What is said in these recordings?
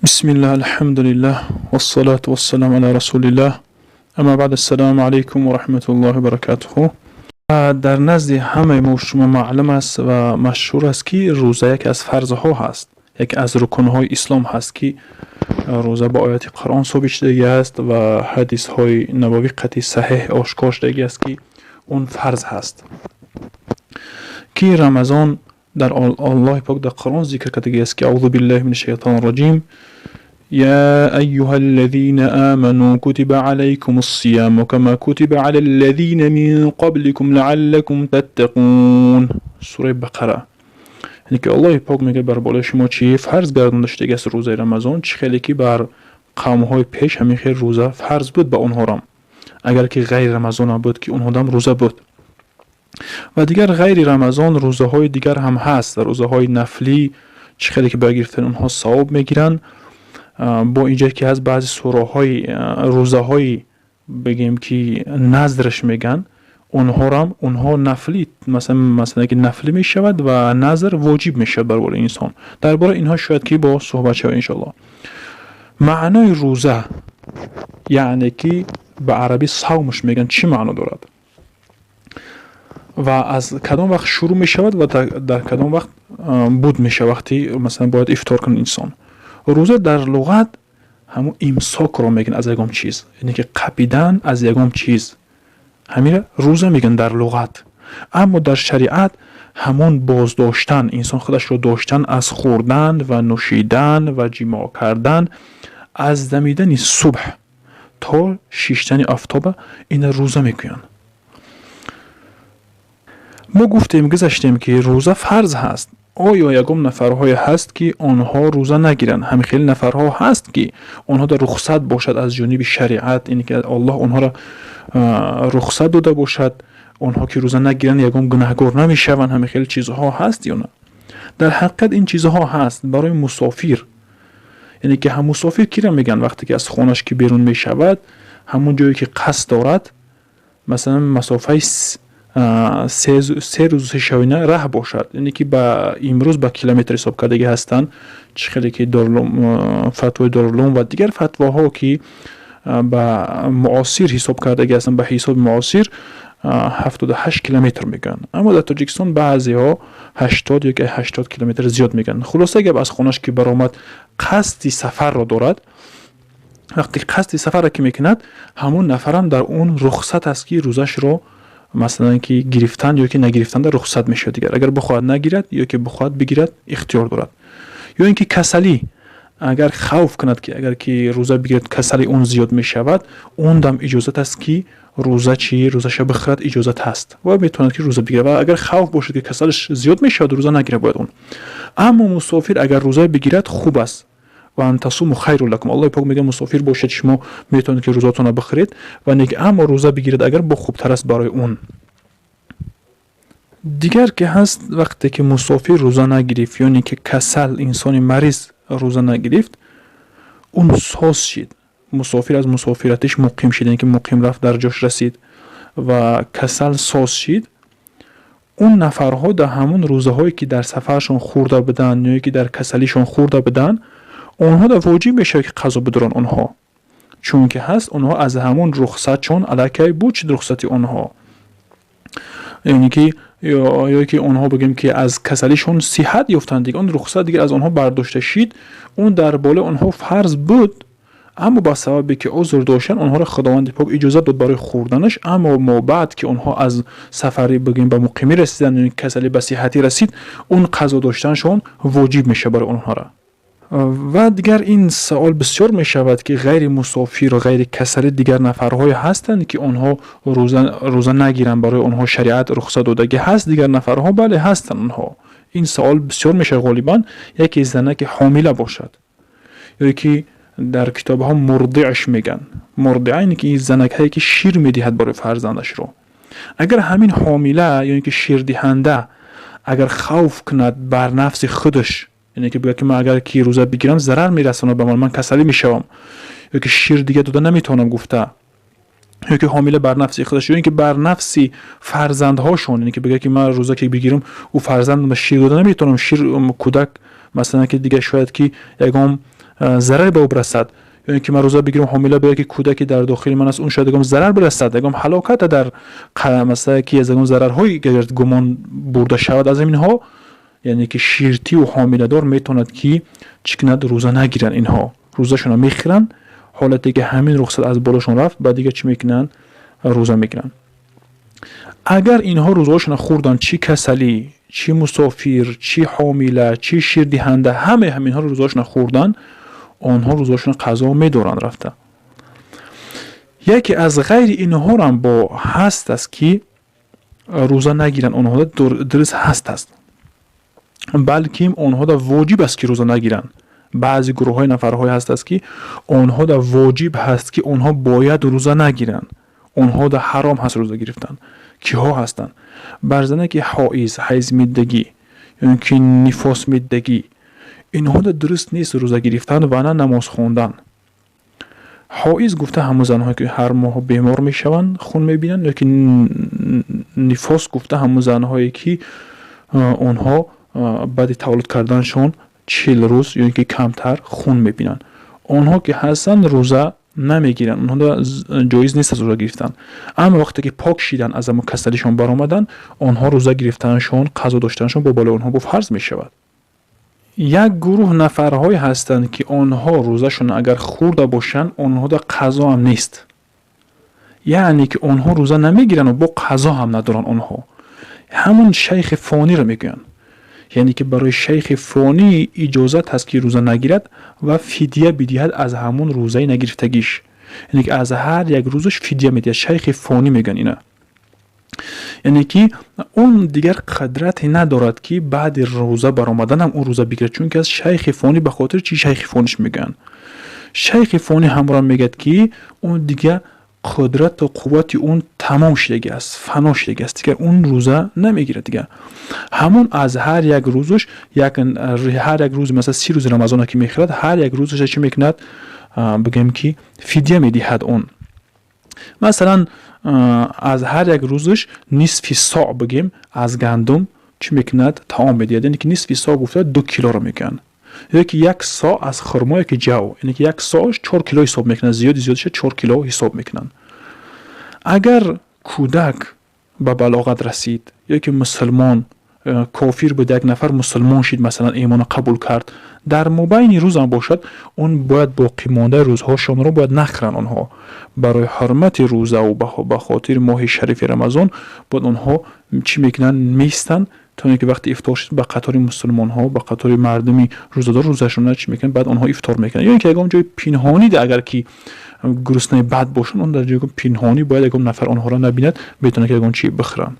Бисмиллаҳ, алҳамдулиллаҳ, вассалату вассалам ала расулиллаҳ. Амма баъд, ассалому алайкум ва раҳматуллоҳи ва баракатуҳу. Дар назди ҳамаи мо шумо маълум аст ва машҳур аст, ки рӯза яке аз фарзҳо ҳаст, яке аз рукнҳои ислом ҳаст, ки рӯза ба ояти Қуръон собит шудагӣ аст ва ҳадисҳои набавӣ қатъи саҳеҳ ошкор шудагӣ аст, ки он фарз ҳаст. Ки Рамазон дар Аллоҳи пок дар Қуръон зикр кардагӣ аст, ки аузу биллаҳи мин шайтони раҷим: يا أيها الذين آمنوا كتب عليكم الصيام كما كتب على الذين من قبلكم لعلكم تتقون. Сураи Бақара. Яъне ки Аллоҳи пок мегӯяд, бар болои шумо чӣ фарз гардонда шудагӣ аст рӯзаи Рамазон, чӣ хеле ки бар қавмҳои пеш ҳамин хел рӯза фарз буд ба онҳорам, агар ки ғайри Рамазонам буд, ки онҳодам рӯза буд. Ва дигар ғайри Рамазон рӯзаҳои дигар ҳам ҳаст, рӯзаҳои нафлӣ, чӣ хеле ки ба гирифтани онҳо савоб мегиранд. Бо инҷо ки ҳаст, баъзе сураҳои рӯзаҳои, бигем ки назраш меган, онҳорам онҳо нафлӣ, масалан ки нафлӣ мешавад ва назр воҷиб мешавад бар бораи инсон. Дар бораи инҳо шояд ки бо суҳбат шавад, иншоаллоҳ. Маънои рӯза, яъне ки ба арабӣ савмш меган, чӣ маъно дорад ва аз кадом вақт шурӯъ мешавад ва дар кадом вақт буд мешавад, вақти масалан бояд ифтор кунад инсон? Рӯза дар луғат ҳамун имсокро мегӯянд аз ягон чиз, яъне ки қапидан аз ягон чиз, ҳамира рӯза мегӯянд дар луғат. Аммо дар шариат ҳамон боздоштан, инсон худашро доштан аз хӯрдан ва нӯшидан ва ҷимоъ кардан аз дамидани субҳ то шиштани офтоба, ина рӯза мегӯянд. Мо гуфтем, гузаштем, ки рӯза фарз ҳаст. Оё ягон нафарҳое ҳаст, ки онҳо рӯза нагиранд? Ҳамин хеле нафарҳо ҳаст, ки онҳо дар рухсат бошад аз ҷониби шариат, ине ки Аллоҳ онҳоро рухсат дода бошад, онҳо ки рӯза нагиранд, ягон гунаҳгор намешаванд? Ҳамин хеле чизҳо ҳаст ё на? Дар ҳақиқат ин чизҳо ҳаст барои мусофир. Яъне ки ҳам мусофир кира мегӯянд? Вақте ки аз хонаш ки берун мешавад, ҳамон ҷое ки қасд дорад, масалан, масофаи 3 рӯзу 3 шабина раҳ бошад, яъне ки ба имрӯз ба километр ҳисоб кардагӣ ҳастанд, чӣ хеле ки фатвои Дорулум ва дигар фатвоҳо, ки ба муосир ҳисоб кардагӣ ҳастанд, ба ҳисоби муосир 78 километр мегӯянд. Аммо дар Тоҷикистон баъзеҳо 80 ё 80 километр зиёд мегӯянд. Хулоса гап, аз хонаш ки баромад, қасди сафарро дорад. Вақте қасди сафарро ки мекунад, ҳамон нафарам дар он рухсат аст, ки рӯзашро, масалан, ки гирифтан ё ки нагирифтанда рухсат мешавад. Дигар агар бихоҳад нагирад ё ки бихоҳад бигирад, ихтиёр дорад. Ё ин ки касалӣ, агар хавф кунад, ки агар ки рӯза бигирад, касали он зиёд мешавад, он дам иҷозат аст, ки рӯза чи рӯзаша бихӯрад, иҷозат ҳаст ва метавонад, ки рӯза бигирад. Ва агар хавф бошад, ки касалаш зиёд мешавад, рӯза нагирад бояд он. Аммо мусофир агар рӯза бигирад, хуб аст. Ва ан тасуму хайру лакум, Аллоҳи пок мегӯяд, мусофир бошед шумо, метавонед, ки рӯзатонро бихӯред ва неки, аммо рӯза бигирад агар, бо хубтар аст барои он. Дигар ки ҳаст, вақте ки мусофир рӯза нагирифт ё ки касал, инсони мариз рӯза нагирифт, он соз шид, мусофир аз мусофиратиш муқим шид, яъне ки муқим рафт, дар ҷош расид ва касал соз шид, он нафарҳо дар ҳамон рӯзаҳое, ки дар сафаршон хӯрда буданд ё ки дар касалишон хӯрда буданд, онҳо дар воҷиб мешавад, ки қазо бидоранд онҳо, чунки ҳаст, онҳо аз ҳамон рухсатшон аллакай буд шуд рухсати онҳо, яъне ки ё ки онҳо, бигӯем, ки аз касалишон сиҳат ёфтанд, дигар он рухсат дигар аз онҳо бардошта шид. Он дар болои онҳо фарз буд, аммо ба сабабе ки узр доштанд, онҳоро Худованди пок иҷозат дод барои хӯрданаш. Аммо мобаъд ки онҳо аз сафари, бигӯем, ба муқимӣ расиданд, касалӣ ба сиҳатӣ расид, он қазо доштанашон воҷиб мешавад барои онҳоро. Ва дигар ин савол бисёр мешавад, ки ғайри мусофиру ғайри касалӣ дигар нафарҳое ҳастанд, ки онҳо рӯза нагиранд, барои онҳо шариат рухсат додагӣ ҳаст? Дигар нафарҳо, бале, ҳастанд онҳо. Ин савол бисёр мешавад. Ғолибан яке зана, ки ҳомила бошад, ё ки дар китобҳо мурдиаш мегӯянд. Мурдиа ине ки занакҳое, ки шир медиҳад барои фарзандашро. Агар ҳамин ҳомила ё ин ки ширдиҳанда агар хавф кунад бар нафси худаш, яъне ки бигӯяд, ки ман агар ки рӯза бигирам, зарар мерасонад ба ман, ман касалӣ мешавам ё ки шир дига дода наметавонам гуфта, ё ки ҳомила бар нафси худаш ё ин ки бар нафси фарзандҳошон, яъне ки бигӯяд, ки ман рӯза ки бигирам, ӯ фарзандам шир дода наметавонам, шир кӯдак, масалан, ки дига шояд ки ягон зараре ба ӯ бирасад, ё ин ки ман рӯза бигирам, ҳомила бояд, ки кӯдаке дар дохили ман аст, он шояд ягон зарар бирасад, ягон ҳалоката дар масалан, ки аз ягон зарарҳое агар гумон бурда шавад аз инҳо, яъне ки ширтиву ҳомиладор метавонад ки чӣ кунад? Рӯза нагиранд. Инҳо рӯзашонро мехӯранд. Ҳолате ки ҳамин рухсат аз болошон рафт, ба дигар чӣ мекунанд? Рӯза мегиранд. Агар инҳо рӯзаҳошонро хӯрданд, чӣ касалӣ, чӣ мусофир, чӣ ҳомила, чӣ ширдиҳанда, ҳамаи ҳаминҳо рӯзаҳошонро хӯрданд, онҳо рӯзаҳошонро қазо медоранд рафта. Яке аз ғайри инҳорам бо ҳаст аст, ки рӯза нагиранд. Онҳо дуруст ҳаст аст, балки онҳода воҷиб аст, ки рӯза нагиранд. Баъзе гурӯҳҳои нафарҳое ҳаст аст, ки онҳода воҷиб ҳаст, ки онҳо бояд рӯза нагиранд, онҳода ҳаром ҳаст рӯза гирифтан. Киҳо ҳастанд? Бар зане ки ҳоиз, ҳайз миддагӣ ё ки нифос миддагӣ, инҳода дуруст нест рӯза гирифтан ва на намоз хондан. Ҳоиз гуфта ҳамон занҳое ки ҳар моҳ бемор мешаванд, хун мебинанд, ё ки нифос гуфта ҳамон занҳое ки онҳо баъди таваллуд карданашон 40 рӯз ё ин ки камтар хун мебинанд. Онҳо ки ҳастанд, рӯза намегиранд, онҳо ҷоиз нест аз рӯза гирифтан. Аммо вақте ки пок шидан, аз ҳамон касалишон баромаданд, онҳо рӯза гирифтанашон, қазо доштанашон бо болои онҳо бо фарз мешавад. Як гурӯҳ нафарҳое ҳастанд, ки онҳо рӯзашон агар хӯрда бошанд, онҳода қазо ҳам нест, яъне ки онҳо рӯза намегиранд, бо қазо ҳам надоранд. Онҳо ҳамон шайхи фониро мегӯянд, яъне ки барои шайхи фонӣ иҷозат ҳаст, ки рӯза нагирад ва фидия бидиҳад аз ҳамон рӯзаи нагирифтагиш, яъне ки аз ҳар як рӯзаш фидия медиҳад. Шайхи фонӣ мегӯянд ина, яъне ки он дигар қудрате надорад, ки баъди рӯза баромаданам он рӯза бигирад, чунки аз шайхи фонӣ. Ба хотири чӣ шайхи фониш мегӯянд? Шайхи фонӣ ҳамора мегӯяд, ки он дигар қудрату қуввати он тамом шидагӣ аст, фано шидагӣ аст, дигар он рӯза намегирад. Дигар ҳамон аз ҳар як рӯзаш як, ҳар як рӯзи, масалан, 30 рӯзи Рамазона ки мехӯрад, ҳар як рӯзаша чӣ мекунад? Бигӯем ки фидия медиҳад. Он масалан аз ҳар як рӯзаш нисфи соъ, бигем, аз гандум чӣ мекунад? Таом медиҳад. Яъне ки нисфи соъ гуфта 2 килоро мегӯянд, ё ки як соъ аз хурмо ё ки ҷав, яъне ки як соъш 4 кило ҳисоб мекунанд, зиёди зиёдиша 4 кило ҳисоб мекунанд. Агар кӯдак ба балоғат расид ё ки мусулмон, кофир буд як нафар, мусулмон шид, масалан, имона қабул кард, дар мобайни рӯзам бошад, он бояд боқимондаи рӯзҳошонро бояд нахӯранд. Онҳо барои ҳурмати рӯзаву ба хотири моҳи шарифи Рамазон бояд онҳо чӣ мекунанд? Меистанд, то ин ки вақти ифтор шуд, ба қатори мусулмонҳо, ба қатори мардуми рӯзадор рӯзашона чӣ мекунанд, баъд онҳо ифтор мекунанд. Ё ин ки ягон ҷои пинҳонӣ, агар ки гуруснаи бад бошанд, он дар ҷои пинҳонӣ бояд ягон нафар онҳоро набинад, метавонад ки ягон чӣ бихӯранд.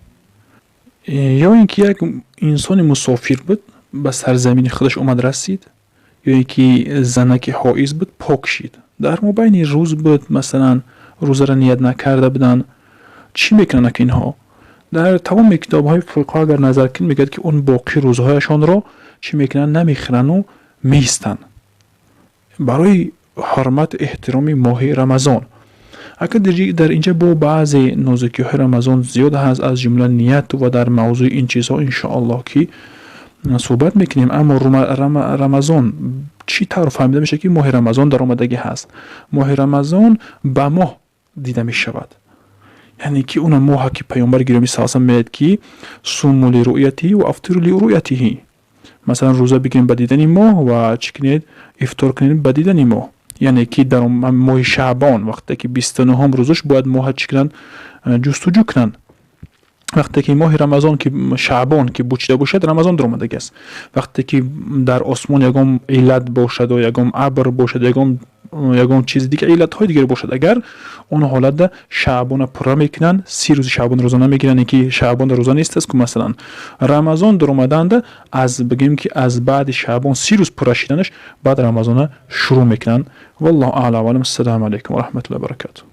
Ё ин ки як инсони мусофир буд, ба сарзамини худаш омад расид, ё ин ки занаки ҳоиз буд, пок шид, дар мобайни рӯз буд, масалан, рӯзаро ният накарда буданд, чӣ мекунанд ки инҳо? Дар тамоми китобҳои фиқҳ агар назар кунед, мегӯяд, ки он боқӣ рӯзҳояшонро чӣ мекунанд? Намехӯрану меистанд барои ҳурмату эҳтироми моҳи Рамазон. Агар дар инҷа бо баъзе нозукиҳои Рамазон зиёд ҳаст, аз ҷумла нияту ва дар мавзӯи ин чизҳо иншоаллоҳ ки суҳбат мекунем. Аммо Рамазон чӣ тавр фаҳмида мешавад, ки моҳи Рамазон даромадагӣ ҳаст? Моҳи Рамазон ба моҳ дида мешавад, яъне ки она моҳа ки паёмбари гиромӣ салам мегӯяд, ки صوموا لرؤيته وأفطروا لرؤيته, масалан, рӯза бигирем ба дидани моҳ ва чӣ кунед? Ифтор кунед ба дидани моҳ. Яъне ки дар моҳи шаъбон, вақте ки 29-ум рӯзаш, бояд моҳа чӣ кунанд? Ҷустуҷӯ кунанд. Вақте ки моҳи Рамазон ки шаъбон ки бучида бошад, Рамазон даромадагӣ аст. Вақте ки дар осмон ягон иллат бошаду ягон абр бошад, ягон чизи дигар, иллатҳои дигар бошад, агар он ҳолатда шаъбона пурра мекунанд, 30 рӯзи шаъбон рӯза намегиранд, ки шаъбонда рӯза нест аст ку. Масалан, Рамазон даромаданда аз, бигӯем ки, аз баъди шаъбон 30 рӯз пурра шиданаш, баъд Рамазона шурӯъ мекунанд. Валлоҳу аълам. Ассалому алайкум ва раҳматуллоҳи баракатуҳ.